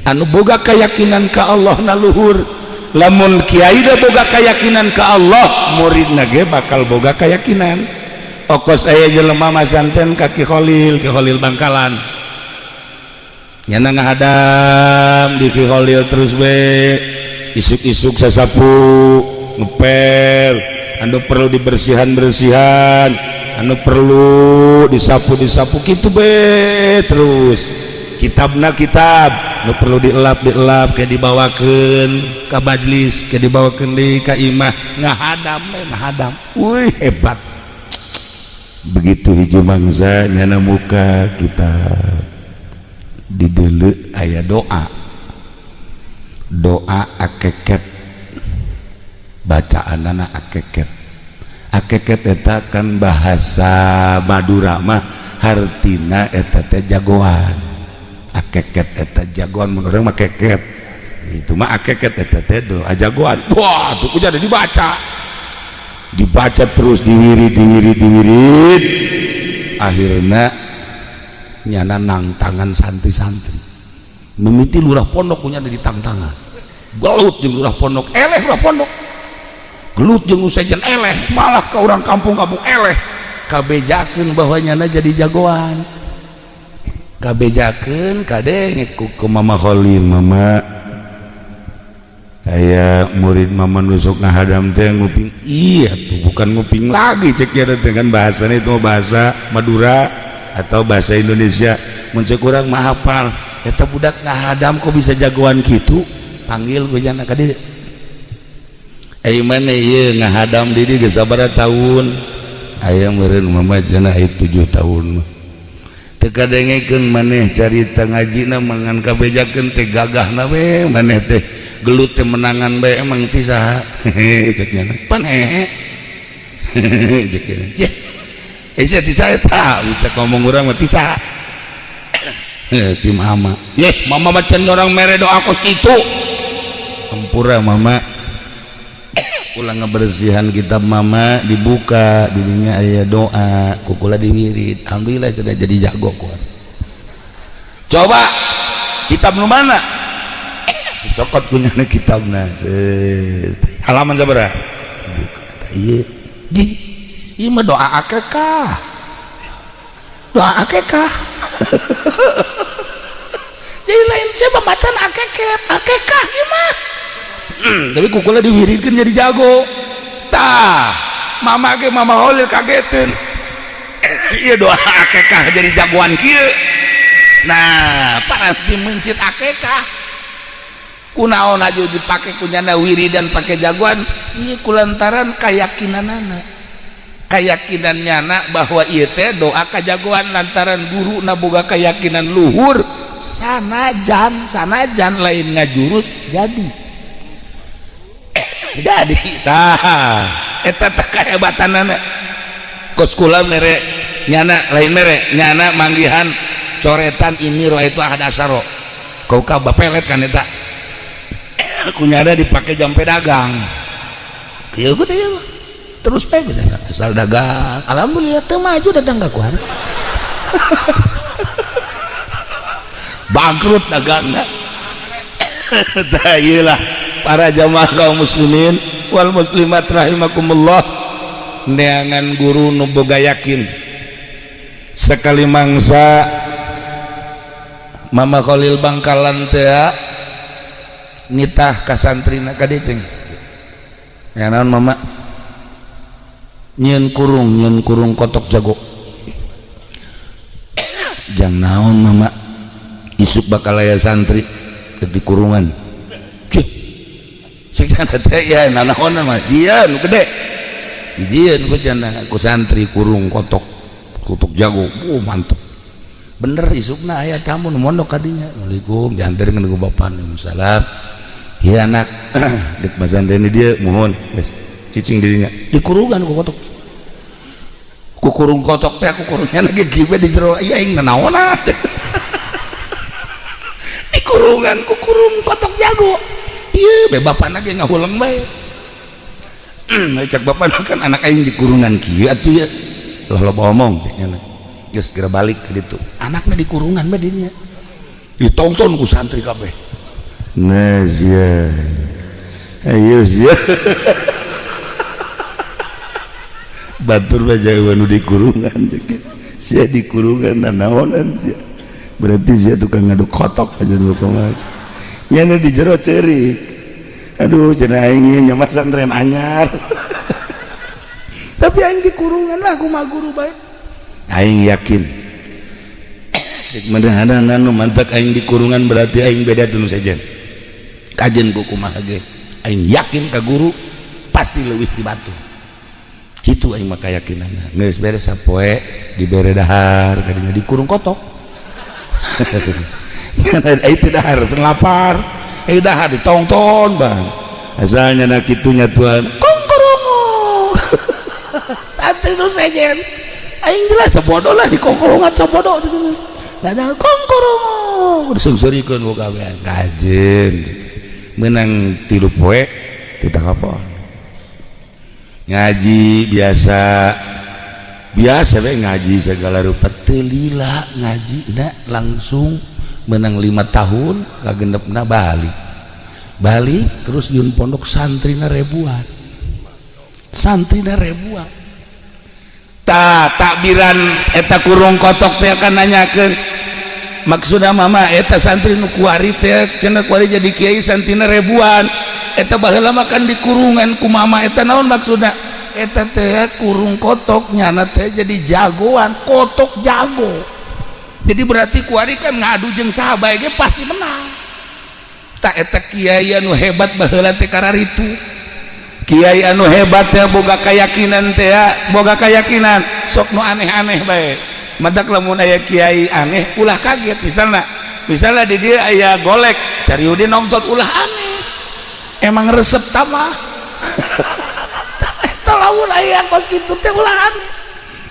Anu boga keyakinan ka Allah na luhur. Lamun kiai da boga keyakinan ka Allah, muridna ge bakal boga keyakinan. Okos aya jelema masanten ka Ki Kholil, Ki Kholil Bangkalan. Nyana ngahadam di Ki Kholil terus we, isuk-isuk sasapu ngepel, anu perlu dibersihan-bersihan, anu perlu disapu-disapu kitu be terus. Kitabna kitab nu perlu dielap-dielap kayak dibawakeun ka majlis, kayak dibawakeun deui ka imah, ngahadam we ngahadam. Wih, hebat. Begitu hiji mangsa nyana muka kita dideuleu aya doa. Doa akeket, bacaanana akeket. Akeket eta kan bahasa Madura mah hartina eta teh jagoan. Akeket eta jagoan, mun urang mah keket. Itu mah akeket eta teh doa jagoan. Wah, tuh kudu dibaca. Dibaca terus diwirid diwirid diwirid. Akhirna nyana nang tangan santri-santri. Mimiti lurah pondok punya di tangtangan. Gelut jeung lurah pondok, eleh lurah pondok. Gelut jeung sejen eleh, malah ke orang kampung-kampung eleh. Kabejakeun bahwa nyana jadi jagoan. Kabejakeun kade ku ke Mama Kholil, mama aya murid mama nusuk ngahadam teh nguping. Iya tuh bukan nguping lagi cek ya dengan bahasanya itu bahasa Madura atau bahasa Indonesia. Mun cek urang mah hafal eta budak ngahadam kok bisa jagoan gitu, panggil ku jana ka dieu. Ai mana ieu ngahadam di dieu geus sabaraha tahun? Aya meureun mama cenah 7 tahun. Teu kadengekeun maneh carita ngajina mangan kabejakeun teh gagahna we maneh teh gelut teh menangan bae emang ti saha? Cek nya pan hehe. Cek nya. Eh ti saha eta? Cek ngomong urang mah ti saha? Ti mama. Yeh, mama macan orang mere doa kos itu. Ampura mama. Ulang ngebersihan kitab mama dibuka didinya aya doa kukula diwirid, alhamdulillah sudah jadi jago kuat. Coba kitab nu mana dicokot punya kitabna, halaman sabaraha ieu ieu mah doa akekah, doa akekah. Jadi lain coba macan akeket akekah ieu mah. Tapi kukula diwiridkeun jadi jago. Tah, mama ge mama Holil kageteun. Ieu doa akekah jadi jagoan kieu. Nah, paranti mencit akekah. Kunaon aja dipake kunyana wiridan pake jagoan? Ieu kulantaran kayakinanana. Kayakinan nyana bahwa ieu teh doa kajagoan lantaran guru na boga keyakinan luhur sanajan sanajan lain ngajurus jadi. Jadi tah eta teh kahebatanana. Kos kula mere nyana lain mere nyana manggihan coretan ini roh itu ahad asaro. Kau ka bapelet kan eta. Kunyana dipake jampe dagang. Kieu teh terus pe asal dagang. Alhamdulillah teu maju datang ka kuar. Bangkrut dagangna. Tah ieu lah para jamaah kaum muslimin wal muslimat rahimakumullah, neangan guru nu boga yakin. Sekali mangsa Mama Kholil Bangkalan teh nitah ka santrina ka dieu ceng. Ya naon mama? Nyieun kurung kotok jago. Jang naon mama? Isuk bakal aya santri di kurungan. Cih. Cek jana teh ya nanaon mah jieun nu gede. Jieun ku jana ku santri kurung kotok kotok jago. Mantep. Bener isukna aya tamu nu mondok ka dinya. Assalamualaikum dianterkeun ku bapak. Waalaikumsalam. Ieu anak dek masantren di dieu mohon geus cicing dirinya dikurungan ku kotok. Ku kurung kotok teh ku kurungnya lagi kieu di jero ieu aing nanaonan. Dikurungan ku kurung kotok jago. Ieu be bapana ge ngahuleng bae. Cek bapana kan anak aing dikurungan kieu atuh ya. Lah loba omong cek nya. Geus segera balik ke ditu. Anakna dikurungan bae dinya. Ditonton ku santri kabeh. Nah sia ayo sia batur baja nu dikurungan sia dikurungan nanaonan sia berarti sia tukang ngadu kotok aja nu kumaha nya di jero ceurik aduh cenah aing nya masantren anyar tapi aing dikurungan lah kumaha guru bae aing yakin menahan nu mantak aing dikurungan berarti aing beda teu nu sejen kajen ku kumaha ge aing yakin ka guru pasti leuwih ti batu kitu aing mah kayakinanna geus beres sapoe dibere dahar kadinya dikurung kotok aing teu dahar lapar aing dahar ditongton bang asalnya na kitunya Tuhan kongkorongo santri nu sejen aing jelas sabodo lah dikongkorongan sabodo dadang kongkorongo disungsurikeun ku kabehan kajen menang 3 poe ditakapon ngaji biasa biasa we ngaji segala rupa teu lila ngaji na langsung menang 5 tahun kagenepna balik balik terus nyun pondok santrina ribuan santrina ribuan ta takbiran eta kurung kotok teh akan nanyakeun maksudna mama eta santri nu kuari teh cenah kuari jadi kiai santrina ribuan eta baheula mah kan dikurungan ku mama eta naon maksudna eta teh kurung kotok nyana teh jadi jagoan kotok jago jadi berarti kuari kan ngadu jeung saha bae ge pasti menang tak eta kiai anu hebat baheula teh kararitu kiai anu hebat teh boga keyakinan teh boga keyakinan sok nu aneh-aneh bae madak lamun aya kiai aneh ulah kaget misalna misalna di dieu aya golek Sariudin nonton ulah aneh emang resep tamah eta lamun aya kos kitu teh ulah aneh.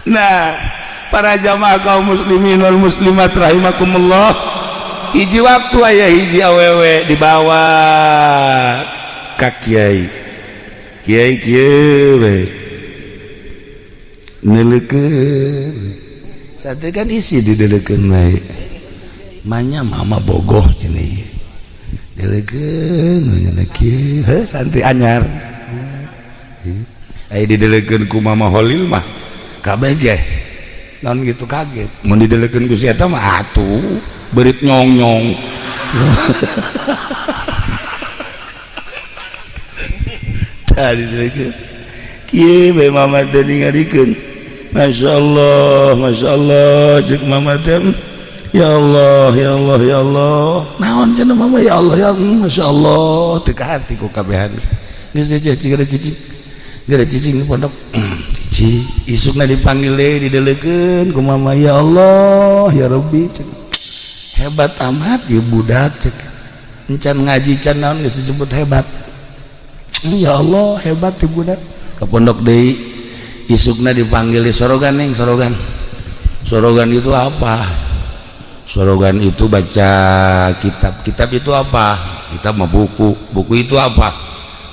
Nah para jamaah kaum muslimin wal muslimat rahimakumullah hiji waktu aya hiji awewe dibawa ka kiai kiai kieu we neuleukeun santri kan isi didelekeun bae manya mama bogoh cenah ieu delekeun nya kieu heuh santri anyar aya didelekeun ku mama Holil mah kabeh ge naon gitu kaget mun didelekeun ku si eta mah atuh beurit nyong-nyong tah didelekeun kieu bae mama teh ningalikeun Masya Allah cek mama teh ya Allah ya Allah ya Allah naon cenah mama ya Allah ya Masya Allah teu ka hati ku kabehan geus cicing gara cicing gara cicing di pondok cicing isukna dipanggil deui didelekeun ku mama ya Allah ya Rabbi cek hebat amat ieu budak cek encan ngaji can naon geus disebut hebat ya Allah hebat ieu budak ka pondok deui isukna dipanggil di sorogan neng sorogan sorogan itu apa sorogan itu baca kitab kitab itu apa kitab mah buku buku itu apa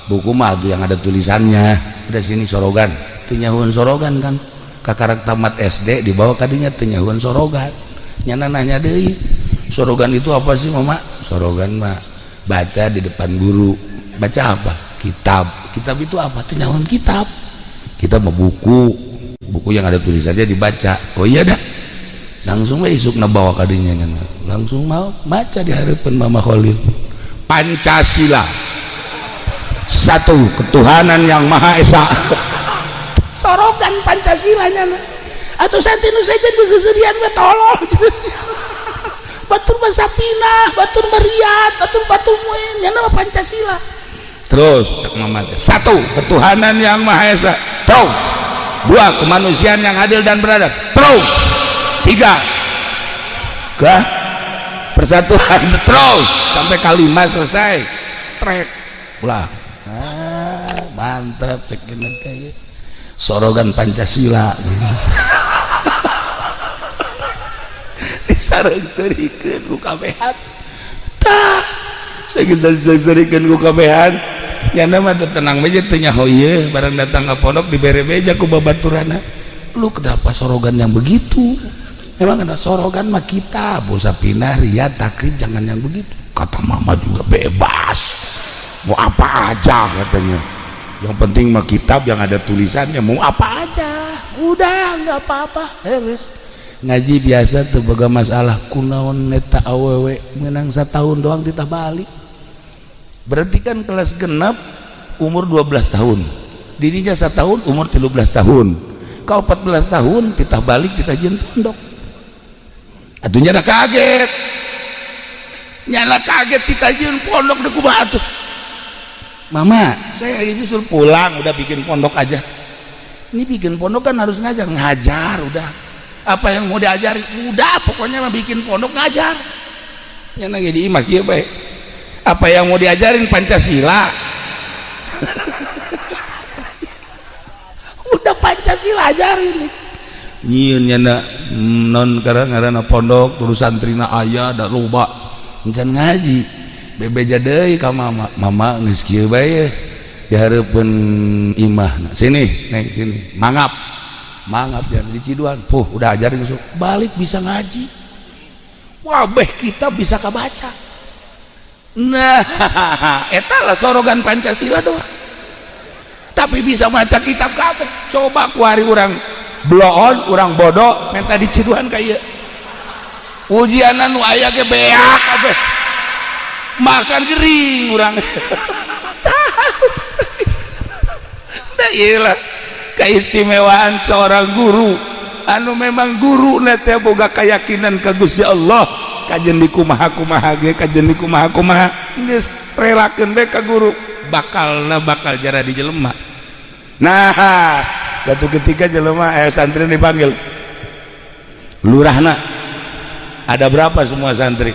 buku mah yang ada tulisannya udah sini sorogan teu nyahueun sorogan kan kakarak tamat SD dibawa kadinya teu nyahueun sorogan nyana nanya deui sorogan itu apa sih mama sorogan mah baca di depan guru baca apa kitab kitab itu apa teu nyahueun kitab kita mau buku buku yang ada tulisannya dibaca oh iya dah langsung we isukna bawa kadinya kan langsung mau baca di hadapan Mama Khalil Pancasila satu ketuhanan yang Maha Esa sorogan Pancasilanya atau santri nu sejen ku seserian we tolol batur mah sapinah batur mah riat batur batur muin nya mah Pancasila terus satu ketuhanan yang Maha Esa terus dua kemanusiaan yang adil dan beradab terus tiga ke persatuan terus sampai kalimat selesai trek ulah mantap kayak sorogan Pancasila disareng-serikeun ku kabehan tah sageus-serikeun ku kabehan nyana mah tenang aja teu nyaho ieu barang datang ka pondok dibere beja ku babaturana lu kenapa sorogan yang begitu emang ada sorogan mah kita bosa pinah ria takrib jangan yang begitu. Kata mama juga bebas, mau apa aja katanya, yang penting mah kitab yang ada tulisannya, mau apa aja udah nggak apa-apa. Terus ngaji biasa tuh boga masalah, kunaon neta awewe menang setahun doang titah balik. Berarti kan kelas genap umur 12 tahun, dirinya setahun umur 13 tahun, kau 14 tahun titah balik titah jieun pondok. Atuh nyana kaget, nyana kaget titah jieun pondok deuk kumaha atuh. Mama, saya ini suruh pulang, udah bikin pondok aja. Ini bikin pondok kan harus ngajar, ngajar udah. Apa yang mau diajari udah, pokoknya mah bikin pondok ngajar. Nyana ge di imah kieu bae. Apa yang mau diajarin? Pancasila. Udah Pancasila ajarin. Nyieun nyana non ngaranna pondok terus santrina aya da loba. Encan ngaji. Bebeja deui ka mama. Mama geus kieu bae di hareupeun imahna. Sini, neng sini. Mangap. Mangap jangan di Ciduan. Puh, udah ajarin besok. Balik bisa ngaji. Wah, beh kita bisa kabaca. Nah, eta lah sorogan Pancasila doang. Tapi bisa maca kitab kabeh. Coba kuari urang bloon, urang bodoh, minta di Ciduan ka ieu. Ujianan nu aya ge beak kabeh. Makan gering urang. Nah, iyalah keistimewaan seorang guru anu memang guru teh boga keyakinan ka Gusti Allah. Kajen di kumaha-kumaha ge, kajen di kumaha-kumaha geus relakeun bae ka guru, bakalna bakal jara di jelema. Nah, satu ketika jelema santri dipanggil lurahna, ada berapa semua santri?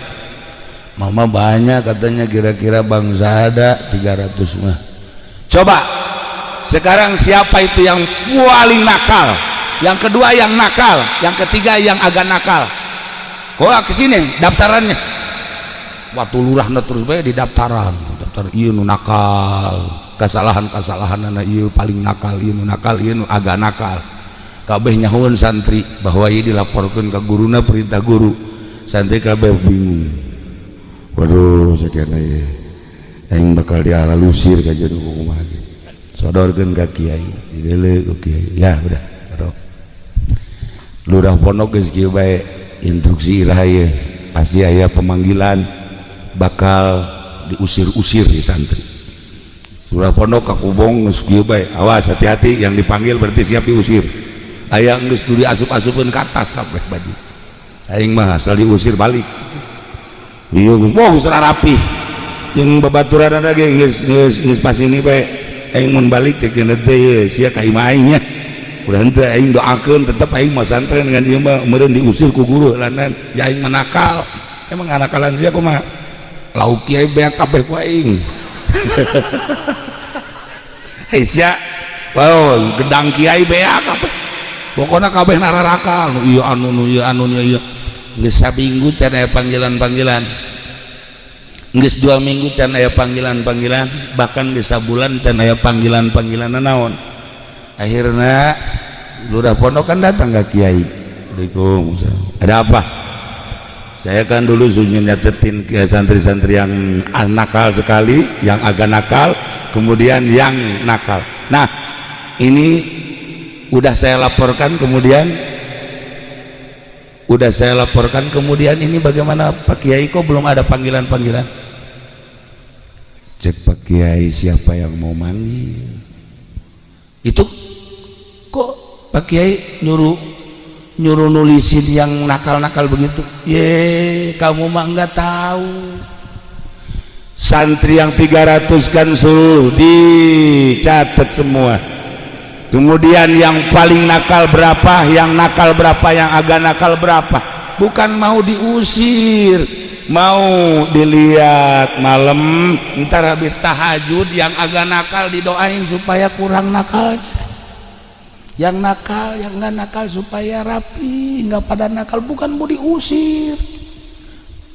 Mama banyak katanya, kira-kira bangsa ada 300 mah. Coba sekarang siapa itu yang paling nakal? Yang kedua yang nakal, yang ketiga yang agak nakal. Kok ke sini daftarannya? Waktu lurahna terus bae di daftaran, daftar ieu nu nakal, kesalahan-kesalahanna ieu paling nakal, ieu nu nakal, ieu nu agak nakal. Kabeh nyahoeun santri bahwa ieu dilaporkeun ka guruna, perintah guru. Santri kabeh bingung. Waduh, sekian ieu. Aing bakal dialalusir ka jeung kumaha ge. Sodorkeun ka kiai, dideuleu ku kiai. Ya udah, aduh. Lurah pondok geus kieu bae instruksi iraha ieu. Pasti aya pemanggilan bakal diusir-usir di santri. Lurah pondok ka kubong geus kieu bae. Awas hati-hati yang dipanggil berarti siap diusir. Aya geus diasup-asupkeun ka atas kabeh baju. Aing mah asal diusir balik. Ieu wah geus rapi. Jeung babaturanna ge geus geus geus pas ini bae. Aing mun balik teh keun teh ieu sia ka imah aing nya. Udah henteu aing doakeun tetep aing mah santren dengan ieu mah meureun diusir ku guru lanan ya aing mah nakal. Emang nakalan sia kumaha? Lauk kiai beak kabeh ku aing. Hei sia, wow, gedang kiai beak kabeh. Pokona kabeh nararakal nu ieu anu nu ieu anu nu ieu. Geus saminggu can aya panggilan-panggilan. Geus 2 minggu can aya panggilan-panggilan, bahkan geus sabulan can aya panggilan-panggilan naon. Akhirnya lurah pondok kan datang ke kiai. Assalamualaikum. Ada apa? Saya kan dulu sudah nyatetin ke santri-santri yang nakal sekali, yang agak nakal, kemudian yang nakal. Nah, ini udah saya laporkan, kemudian udah saya laporkan, kemudian ini bagaimana Pak Kiai kok belum ada panggilan-panggilan? Cek Pak Kiai siapa yang mau manggil? Itu kok Pak Kiai nyuruh nulisin yang nakal-nakal begitu? Ye, kamu mah nggak tahu. Santri yang 300 kan suruh dicatat semua. Kemudian yang paling nakal berapa, yang nakal berapa, yang agak nakal berapa. Bukan mau diusir, mau dilihat malam ntar habis tahajud yang agak nakal didoain supaya kurang nakal. Yang nakal, yang nggak nakal supaya rapi, nggak pada nakal, bukan mau diusir.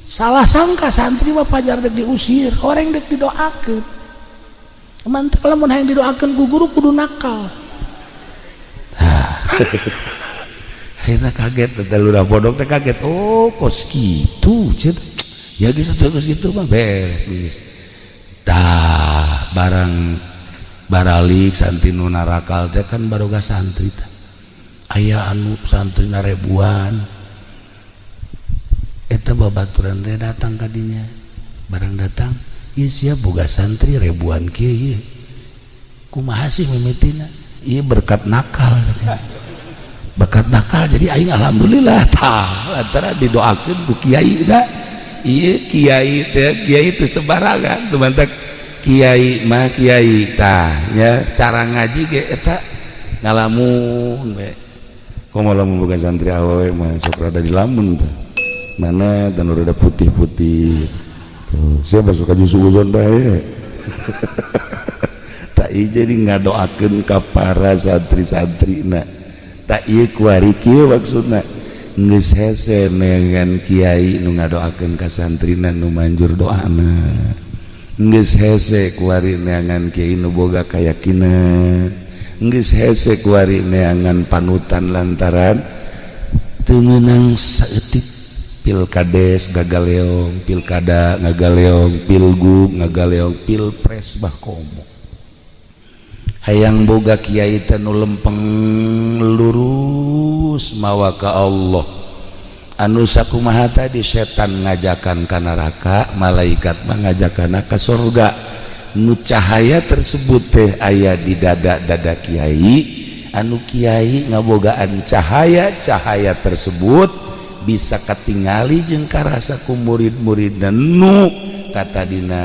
Salah sangka santri mah pajar dek diusir, orang dek didoakeun. Mantap lamun hayang didoakeun ku guru kudu nakal. Akhirnya kaget, teh lurah pondok teh kaget. Oh, kos kitu, cet. Ya geus terus gitu mah beres geus. Tah, barang baralik santri nu narakal teh kan baroga santri teh. Aya anu santri ribuan. Eta babaturan teh datang ka dinya. Barang datang, ieu sia boga santri ribuan kieu ieu. Kumaha sih mimitina? Ieu berkat nakal. Berkat nakal jadi aing alhamdulillah tah antara didoakeun ku kiai da. Ieu kiai teh kiai teu sembarangan, teu mantak kiai mah kiai tah nya cara ngaji ge eta ngalamun we. Komo lamun boga santri awewe mah sok rada dilamun tah. Mana dan rada putih-putih. Tuh, siapa suka suuzon bae. Tak jadi ngadoakeun ka para santri-santrina. Tak ieu kuari kieu maksudna. Geus hese neangan kiai nu ngadoakeun ka santrina nu manjur doana. Geus hese kuari neangan kiai nu boga kayakinan. Geus hese kuari neangan panutan lantaran teu meunang saeutik. Pilkades gagaleong, pilkada ngagaleong, pilgub ngagaleong, pilpres bah komo. Hayang boga kiai teh nu lempeng lurus mawa ka Allah. Anu sakumaha tadi setan ngajakan ka neraka, malaikat mah ngajakan ka surga. Nu cahaya tersebut teh aya di dada-dada kiai, anu kiai ngabogaan cahaya-cahaya tersebut bisa katingali jeung karasa ku murid-murid dan nu tatadina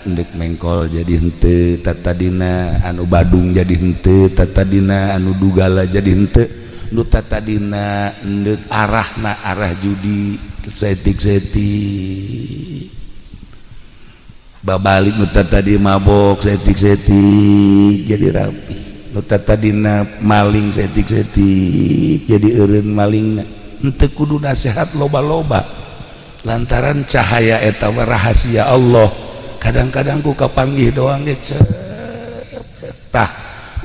endek mengkol jadi henteu, tatadina anu badung jadi henteu, tatadina anu dugala jadi henteu, nu tatadina endek arahna arah judi saeutik-saeutik babalik, nu tadi mabok saeutik-saeutik jadi rapi, nu tatadina maling saeutik-saeutik jadi eureun malingna. Henteu kudu nasihat loba-loba lantaran cahaya eta mah rahasia Allah. Kadang-kadang ku kapanggih doang ge tah.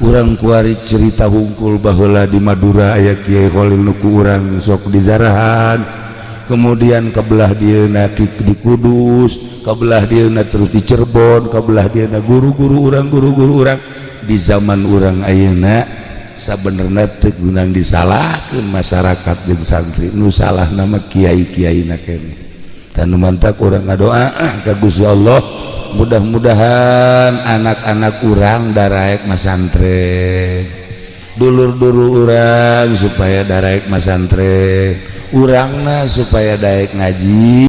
Urang kuari cerita hungkul baheula di Madura aya Kiai Khalil nu ku urang sok dizarahan, kemudian kebelah dieuna di Kudus, kebelah dieuna terus di Cirebon, kebelah dieuna guru-guru urang, guru-guru urang di zaman urang ayeuna. Sabenerna teu gunang disalahkeun masyarakat jeung santri, nu salah nama kiai-kiai na keneh. Dan nu mantak urang ngadoa ka Gusti Allah, mudah-mudahan anak-anak urang daraek masantren, dulur-dulur urang supaya daraek masantren, urangna supaya daek ngaji.